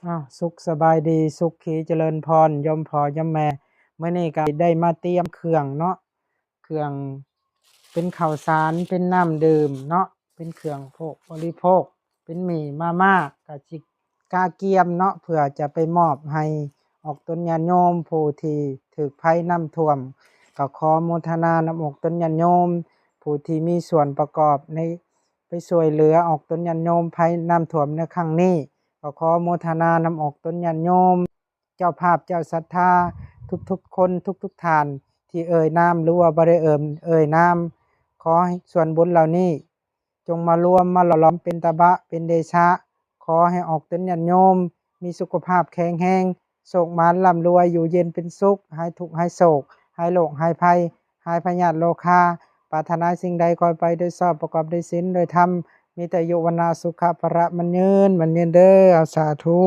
ອ້າວ ສຸກສະບາຍດີ ສຸກຄີຈະເລີນພອນ ໂຍມພໍ່ໂຍມແມ່. ມື້ນີ້ກໍໄດ້ມາຕຽມເຄື່ອງເນາະ ເຄື່ອງເປັນເຂົ້າສານ ເປັນນ້ຳດື່ມເນາະ ເປັນເຄື່ອງໂພກບໍລິໂພກ ເປັນໝີ່ມາມ່າ ກະຊິກະກຽມເນາະ ເພື່ອຈະໄປມອບໃຫ້ອອກຕົນຍາດໂຍມຜູ້ທີ່ຖືກໄພນ້ຳຖ້ວມ. ກໍຂໍໂມທະນານຳອອກຕົນຍາດໂຍມ ຜູ້ທີ່ມີສ່ວນປະກອບໃນ ໄປຊ່ວຍເຫຼືອອອກຕົນຍາດໂຍມໄພນ້ຳຖ້ວມໃນຄັ້ງນີ້ ກໍຂໍໂມທະນານຳອອກຕົນຍາດໂຍມ ເຈົ້າພາບເຈົ້າສັດທາທຸກໆຄົນ ທຸກໆທ່ານ ທີ່ເອີ່ຍນາມ ຫຼືວ່າບໍ່ໄດ້ເອີ່ມ ເອີ່ຍນາມ. ຂໍໃຫ້ສ່ວນບຸນເຫຼົ່ານີ້ຈົ່ງມາລວມມາຫຼໍ່ຫຼອມເປັນຕະບະເປັນເດຊະ. ຂໍໃຫ້ອອກຕົນຍາດໂຍມມີສຸຂະພາບແຂງແຮງ ໂຊກໝານລ່ຳລວຍ ຢູ່ເຢັນເປັນສຸກ ຫາຍທຸກຫາຍໂສກ ຫາຍໂລກຫາຍໄພ ຫາຍພະຍາດໂລຄາ. ປາດຖະໜາສິ່ງໃດຂໍໃຫ້ໄປໂດຍຊອບ ປະກອບໂດຍສິນໂດຍທຳ ມີແຕ່ອາຍຸວັນນະສຸຂະພະລະໝັ້ນຍືນ ໝັ້ນຍືນເດີ. ເອົາ ສາທຸ.